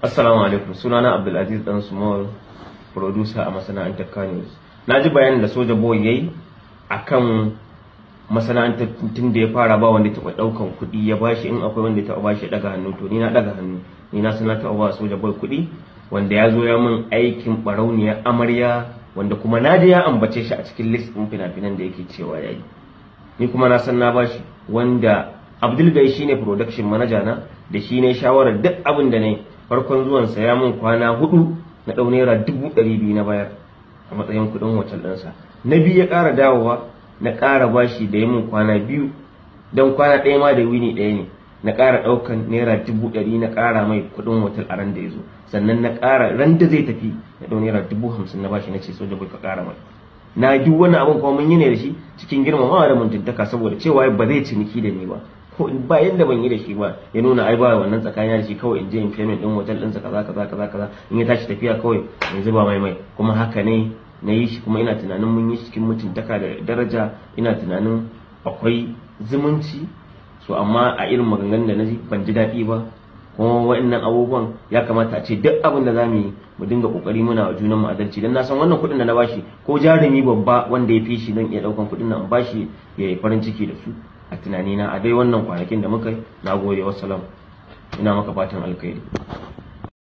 Assalamu alaikum, sunana Abdulaziz Dan Small, producer a masana'antar Kano. Na ji bayanin da Soja Boy yayi akan masana'antar tun da ya fara ba wanda ya taɓa ɗaukan kuɗi ya bashi. In akwai wanda ya taɓa bashi ya ɗaga hannu. To ni na ɗaga hannu, ni na san na taɓa ba Soja Boy kuɗi, wanda ya zo ya min aikin Ɓarauniyar Amarya, wanda kuma na je ya ambace shi a cikin list ɗin fina-finan da yake cewa ya yi. Ni kuma na san na bashi, wanda Abdul Gai shine production manager na, da shi ne shawarar duk abin da ne. Farkon zuwansa ya mun kwana 4, na ɗau ₦200,000 na bayar a matsayin kuɗin hotel ɗinsa. Na biyu ya ƙara dawowa, na ƙara bashi da ya mun kwana 2, don kwana ɗaya ma da wuni ɗaya ne, na ƙara ɗaukan ₦100,000 na ƙara mai kuɗin hotel a ran da ya zo. Sannan na ƙara ran da zai tafi, na ɗau ₦50,000 na bashi, na ce, "Soja Boy, ka ƙara mai." Na duk wani abin kuma mun yi ne da shi cikin girmamawa da mutuntaka, saboda cewa ba zai ciniki da ni ba, ko ba yanda ban yi da shi ba. Ya nuna ai ba wannan tsakanin da shi, kawai in je in payment din hotel ɗinsa, kaza kaza kaza kaza, in ya tashi tafiya kawai in zuba mai mai. Kuma haka ne na yi shi, kuma ina tunanin mun yi shi cikin mutuntaka da daraja. Ina tunanin akwai zumunci. So amma a irin maganganun da na ji, ban ji daɗi ba. Kuma wa'annan abubuwan ya kamata a ce duk abin da zamu yi, mu dinga kokari muna wa junanmu adalci, dan na san wannan kuɗin da na bashi, ko jarumi babba wanda ya fi shi, zan iya ɗaukan kuɗin nan in bashi ya yi farin ciki da su a tunanina a dai wannan kwanakin da muka yi. Na gode, wassalam, ina maka fatan alkhairi.